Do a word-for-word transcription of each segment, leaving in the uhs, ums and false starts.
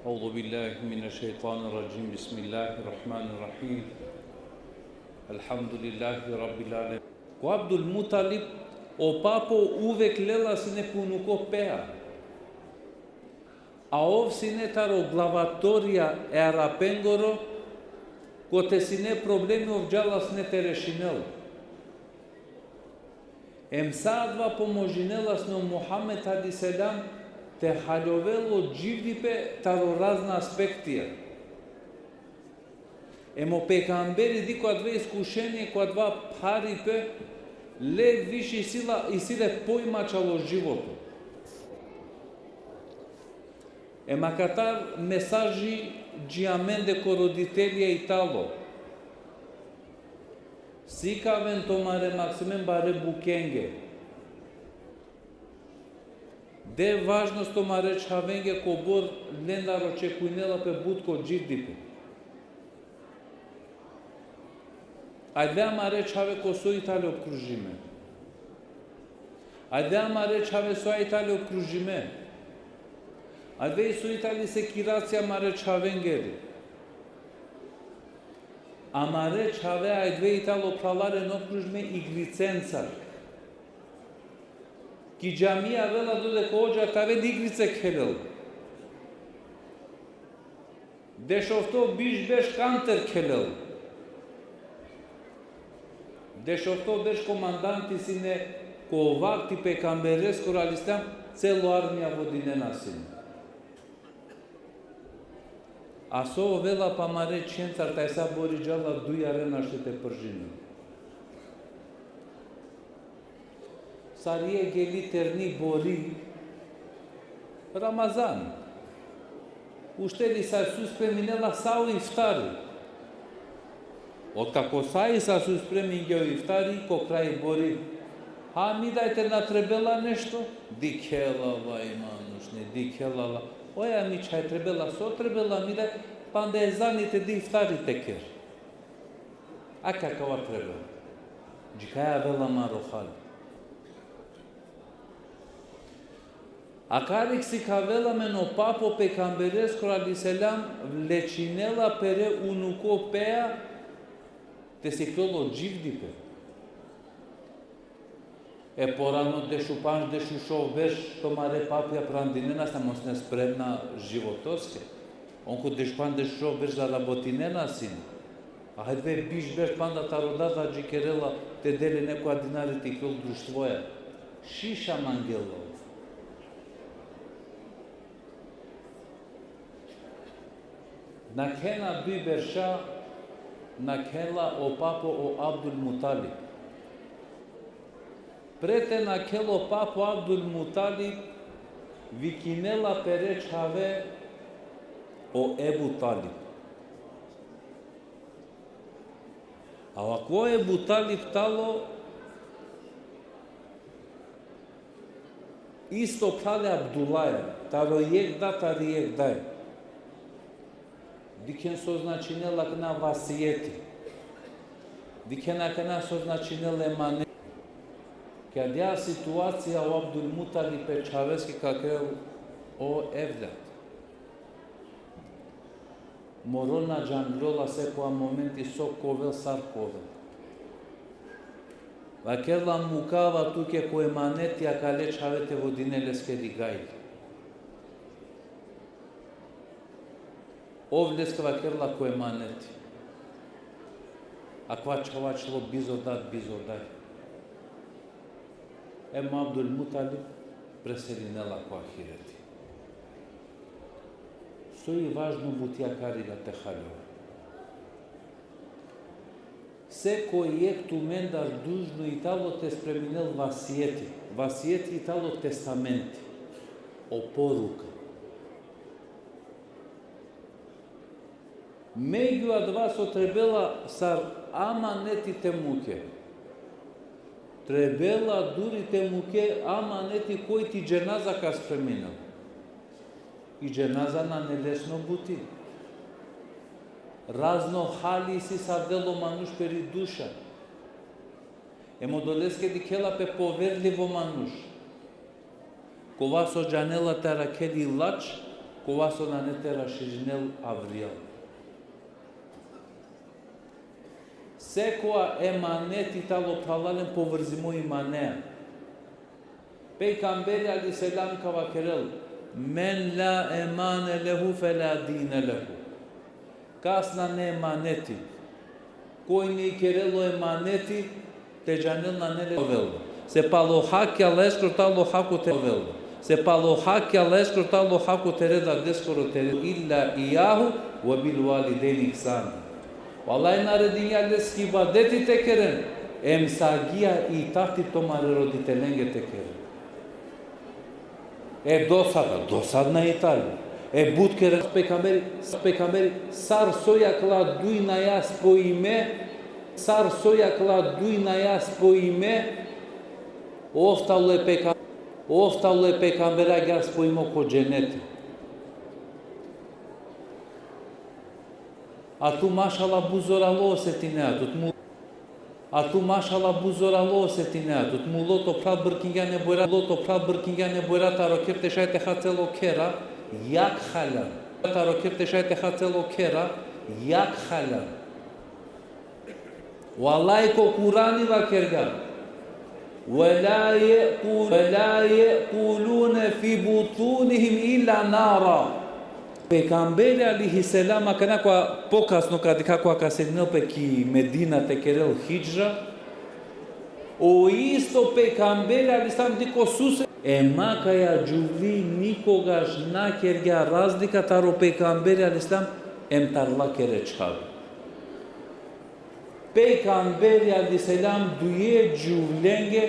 أعوذ بالله من الشيطان الرجيم. بسم الله الرحمن الرحيم. الحمد لله رب العالمين. Ko Abdul Mutalib, o papo uvek lela sine pe unuko pea. A ov sine taro glavatorija e Arapengoro, kote sine problemi ov džala sine te rešinel. Em sa adava pomožinela sine o Muhammed alejhi selam te haljovel o dživdipe taro razna aspektija. Em o pejgamberi dikh ko adava iskušenie, ko adava pharipe, le više isi la, isi le poimačalo životo. Em akatar mesaži dži amende ko roditelja i talo. Sikaven tumare maksimen bare bukenge. De važnost tumare čhavenge kobor lendar očekujnela pe but ko dživdipe. Ajde amare čhave ko so i tale opkružime. Ajde amare čhave so i tale opkružime. Ajde so i tale sekiracija amare čhavengeri. Amare čhave ajde i tale o phralalen opkružime igricencar. Ki džamija avela dodeka hodža te avel igrice khelel. Dešofto biš berš kanter khelel. Dešofto berš komandanti sine ko vakti pejgambereskoro alejhi selam, celo armija vodinena sine. A so ovela pe amare čhencar, taj sa bori džala duj arena šte te pržini. Sar i geli terni bori Ramazan. Ušteli sa so spreminela sa o iftari. Otkako sa i sa so spremingja o iftari, ko kraj bori: Ha, mi daj, te na trebela nešto? Dikhela vaj manuš, ne dikhela la. Oja mi čhaj, trebela, so trebela mi daj, panda ezani te de iftari te ker. Akava trebela. Džikaja avela amaro hal. Akari sikavela amen o papo pejgambereskoro alejhi selam, vlečinela pere unuko pea, te siklol o dživdipe. E porano dešupandž, dešušov berš tumare papija prandinena sine, ov sine spremna životoske. On ko dešupandž, dešušov berš zarabotinena sine. Ajde biš berš panda taro dada džikerela te de le nekoja dinari te iklol društvoja. Šiša mangela. Nakhena duj berša, nakhela o papo o Abdul Mutalib. Pre te nakhel o papo Abdul Mutalib, vikinela pere čhave o Ebu Talib. A akava Ebu Talib tano isto phral e Abdullaja, taro jekh dad, tari jekh daj. Dikhen so značinela akana vasijeti. Dikhen akana so značinela emaneti. Ki adaja situacija o Abdul Mutalib e čhaveske vakerel: O evlad, moro na džanglola sekoja momenti so ka ovel, sar ka ovel. Vakerela: Mukava tuke ko emaneti akale čhave te vodine leskeri gajli. Ov leske vakerela ko emaneti. Akava čhavo ačhilo bizo dad, bizo daj. Em Abdul Mutalib preselinela ko ahireti. So i važno buti akari la te haljova. Sekoj jekh tumendar dužno i tano te spreminel vasijeti. Vasijeti i tano testamenti. O poruka. Megju adava so trebela sar amaneti te muke, trebela duri te muke amaneti koj ti dženaza ka spreminel. I dženaza nane lesno buti. Razno hali isi sar del o manuš peri duša. Em odoleske dikhela pe poverljivo manuš. Kova so džanela te arakhel ilač, Kova so nane te raširinel avrijal. Sekoja emaneti tano, phralalen, povrzimo imanea. Pejgamberi alejhi selam ka vakerel: "Men la emane lehu fe la dine lehu." Kas nane emaneti, koj na ikerel o emaneti, te džanel nane le ovel. Se palo haki Allaheskoro tano hako te ovel. Se palo haki Allaheskoro tano hako tere dadeskoro, tere illa ijahu ve bil validejni ihsana. Vallahi naredinđa leske ibadeti te keren, em sagija i tati tumare roditelenge te keren. E dosadna, dosadna i tani. E but kere pejgamberi, pejgamberi, sar so akala duj naja spojime, sar so akala duj naja spojime, ov tano e pejga-, ov tano e pejgamberi agjaar spojimo ko dženeti. A tu mašallah but zoralo osetinea, tut mu-, a tu mašallah but zoralo osetinea, tut mulo to phral brkingja nebojra, mulo to phral brkingja nebojra, taro kher te šaj te ha celo khera, jak haljan. Taro kher te šaj te ha celo khera, jak haljan. Vallahi ko Kurani vakergja: "Ve la jeku-, ve la jekulune fi butunihim illa nara." Pejgamberi alejhi selam, akana kova pokasno ka dikha, kova ka selinel pe ki Medina te kerel hidžra, o isto pejgamberi alejhi selam dikh o suse. Em akaja džuvli nikogaš na kergja razlika taro pejgamberi alejhi selam em taro lakere čhave. Pejgamberi alejhi selam duje džuvlenge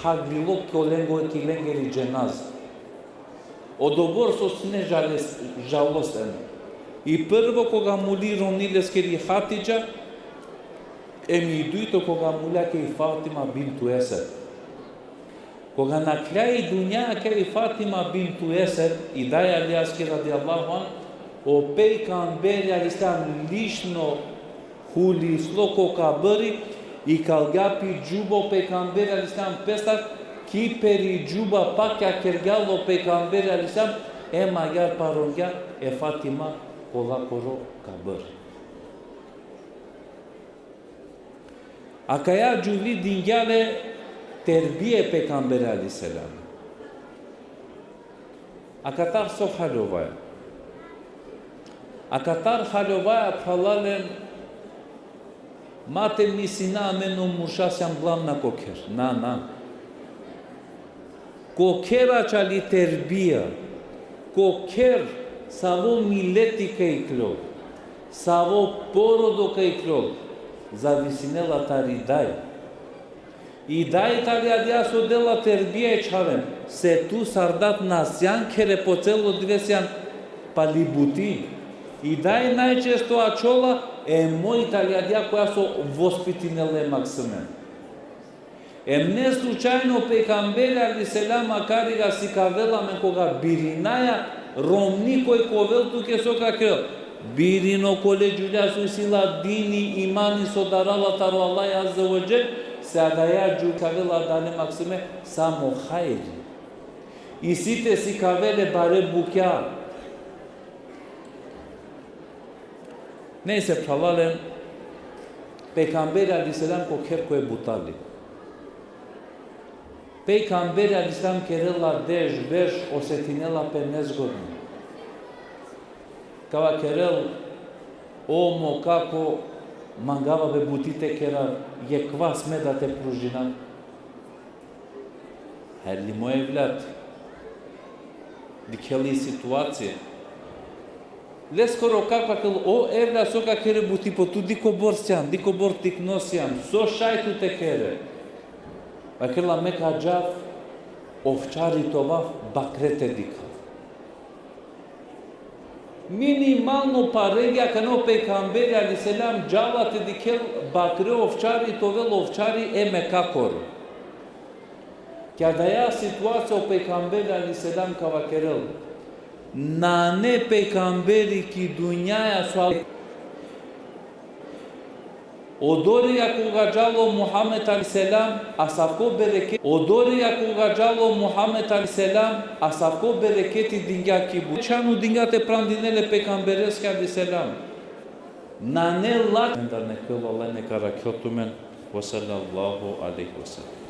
phaglilo ko lengo-, ki lengeri dženaza. Odobor so sine žales-, žalosteno. I prvo koga muli romni leskeri Hatidža, em i dujto koga mulja ki Fatima bintu Esed. Koga nakhlja i dunja ki Fatima bintu Esed, i daja Alijaski radijallahu anh, o pejgamberi alejhi selam lično hulislo ko kabri, ikalgja pi džuba o pejgamberi alejhi selam pestar, ki peri džuba pakja kergja lo pejgamberi alejhi selam, em agjaar parongja e Fatima ko lakoro kabri. Akaja džuvli dingja le terbije pejgamberi alejhi selam. Akatar so haljovaja? Akatar haljovaja, phralalen, ma te misina amen o murša sijam glavna ko kher. Na, na. Ko kher ačhali terbija, ko kher savo mileti ka iklol, savo porodo ka iklol, zavisinela tari daj. I daj tali adija so dela terbija e čhaven, se tu sar dat na sijan khere, po celo dive sijan pali buti. I daj najčesto ačhola, em oj tali adija koja so vospitinela e maksime. Em ne slučajno pejgamberi alejhi selam akariga sikavela amen koga birinaja romni koj ka ovel tuke so ka kerel. Birin okole džuvlja so isi la dini, imani so darala taro Allah azze ve dželle, se adaja džuvli sikavela adale maksime samo hajri. Isi te sikave le bare bukja. Nejse, phralalen, pejgamberi alejhi selam ko kher koj butali. Pejgamberi alejhi selam kerela deš berš, osetinela pe nezgodno. Ka vakerel: "O mo kako, mangava be buti te kerav, jekh kvas me da te pružinav." Herli mo evlad, dikhela i situacija. Leskoro kako vakerel: "O evlad, so ka kere buti, po tu dikobor sian, dikobor tikno sian, so šaj tu te kere?" Vakerela: "Me ka džav ovčari te ovav, bakre te dikhav." Minimalno paregja kana o pejgamberi alejhi selam džala te dikhel bakre, ovčari te ovel, ovčari e Mekakoro. Ki adaja situacija o pejgamberi alejhi selam ka vakerel: "Nane pejgamberi ki dunjaja so al-, Odori koga džalo Muhammed alejhi selam, asavko bereket. Odori koga džalo Muhammed alejhi selam, asavko bereketi dingja ki bu. Čanu dingja te prandinel e pejgambereske alejhi selam. Nane lak. Mendar nekel, Allah neka arakhel tumen. Ve sallallahu alejhi ve sellem.